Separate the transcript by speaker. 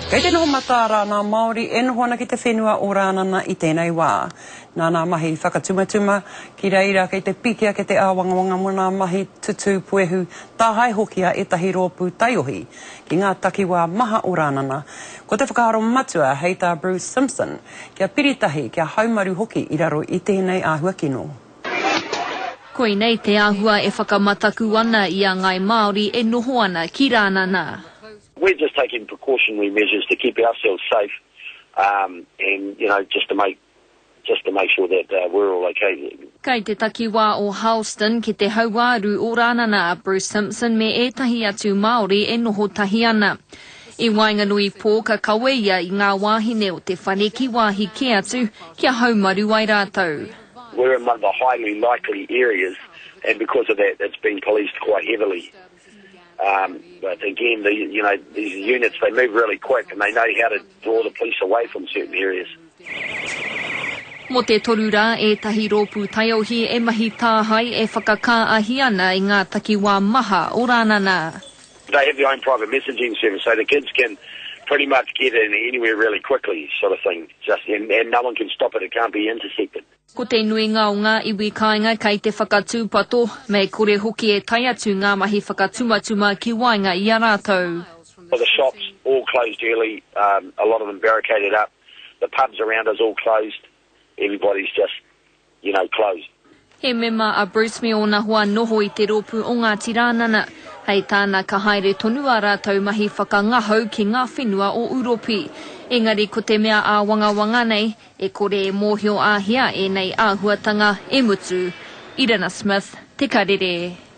Speaker 1: Kei te noho mataara ngā Māori e noho ana ki te whenua o Rānana i tēnei wā. Nā nā mahi whakatumatuma ki reira kei te piki ake te āwangawanga mō nā mahi tutū puehu tāhae hoki a ētahi rōpū taiohi ki ngā takiwā maha o Rānana. Ko te whakaaro matua hei tā Bruce Simpson, kia piritahi, kia haumaru hoki i raro i tēnei āhua kino.
Speaker 2: Koinei te āhua e whakamataku ana i a Ngāi Māori e noho ana ki Rānana.
Speaker 3: We're just taking precautionary measures to keep ourselves safe um, and, you know, just to make just to make sure that uh, we're all okay.
Speaker 2: Kei te takiwā o Harleston ki te hauāru o Rānana a Bruce Simpson me ētahi atu Māori e noho tahi ana. I waenganui pō ka kawe ia i ngā wāhine o te whare ki wāhi kē atu kia haumaru ai rātou.
Speaker 3: We're in one of the highly likely areas and because of that it's been policed quite heavily. Um, but again, the, you know, these units, they move really quick and they know how to draw the police away from certain areas.
Speaker 2: Mō te toru rā ētahi rōpū taiohi e mahi tāhae e whakakā-ahi ana i ngā takiwā maha o Rānana.
Speaker 3: They have their own private messaging service so the kids can pretty much get in anywhere really quickly sort of thing just and, and no one can stop it, it can't be intercepted.
Speaker 2: Ko te nuinga o ngā iwi kāinga kei te whakatūpato, me kore hoki e tae atu ngā mahi whakatumatuma ki waenga i a rātou.
Speaker 3: The shops all closed early, um, a lot of them barricaded up, the pubs around us all closed, everybody's just, you know, closed.
Speaker 2: He mema a Bruce me ōna hoa noho i te rōpū o Ngāti Rānana. Hei tāna ka haere tonu ā rātou mahi whakangahau ki ngā whenua o Uropi. Engari ko te mea āwangawanga nei, E kore e mōhio āhea ēnei āhuatanga e mutu. Irina Smith, Te Karere.